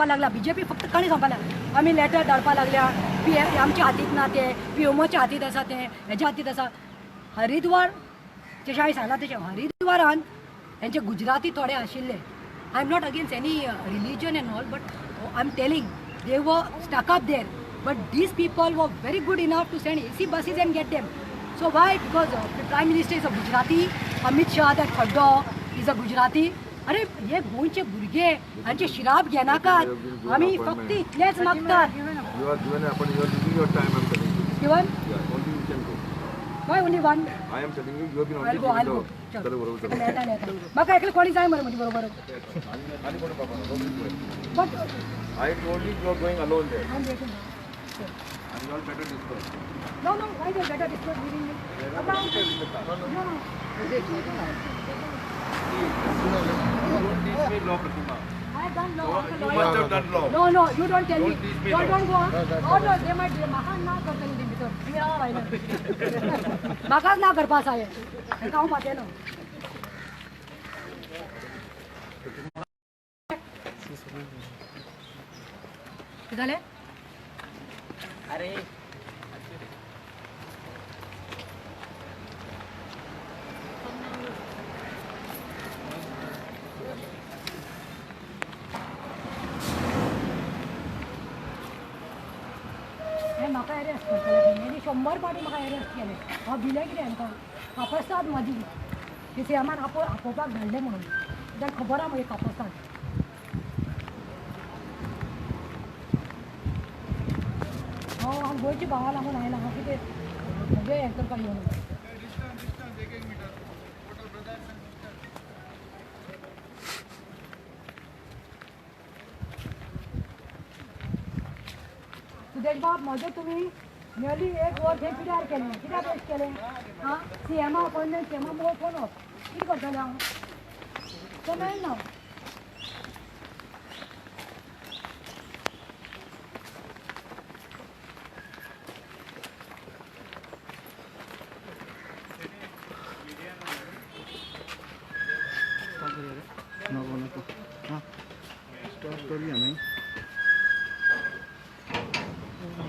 लागला बीजेपी फक्त कणी सांगपाक लागला आमी लेटर धाडपाक लागल्या पी आमच्या हातींत ना ते पीएमओच्या हातींत आसा ते हेच्या हातींत आसा. हरिद्वार जशें हांवें सांगलां तशें हरिद्वारान तेंचे गुजराती थोडे आशिल्ले. I am not against any religion and all, but I am telling they were stuck up there, but these people were very good enough to send AC buses and get them. So why? Because the Prime Minister is a Gujarati, Amit Shah that खड्डो is a Gujarati. अरे हे गोंयचे भुरगे हांचे शिराप घेनाकात, आमी फक्त इतलेच मागतात. Given? Why only one? I am telling you, you have been I'll go, I'll go. म्हाका एकले कोणी जाय मरे म्हजे बरोबर. But I told you you are going alone there. I'm waiting. And you all better discuss. No, no, why they better discuss leaving me? No, no. Don't teach me law, Pratima. I have done law. You must have done law. No, no, you don't tell me. Don't teach me Don't, law. don't go. Oh no, they might म्हाका ना करतले ते भितर. तुमी रावा भायल्यान. म्हाकाच ना करपा आसा हें. हांकां हांव पातयना. कितें जालें? अरे हे म्हाका एरेस्ट करतले तेणी 100 पाटी म्हाका एरेस्ट केलें. हांव भिलें कितें हांकां कापस्ताद म्हाजी ती सीएमान आपोवपाक धाडलें म्हणून कित्याक खबर आहा म्हजी कापस्ताद. हांव हांव गोंयच्या भावा लागून आयलां. हांव कितें म्हजें हें करपाक येवना. सुदेश बाब म्हजें तुमी नियरली एक वर थंय पिड्यार केलें. कित्याक वेस्ट केलें? आं सीएमा अपॉयंटमेंट सीएमा मोर फोन ऑफ कितें करतलें हांव? तें मेळना. नको नको. हां स्टॉप करूया नाही.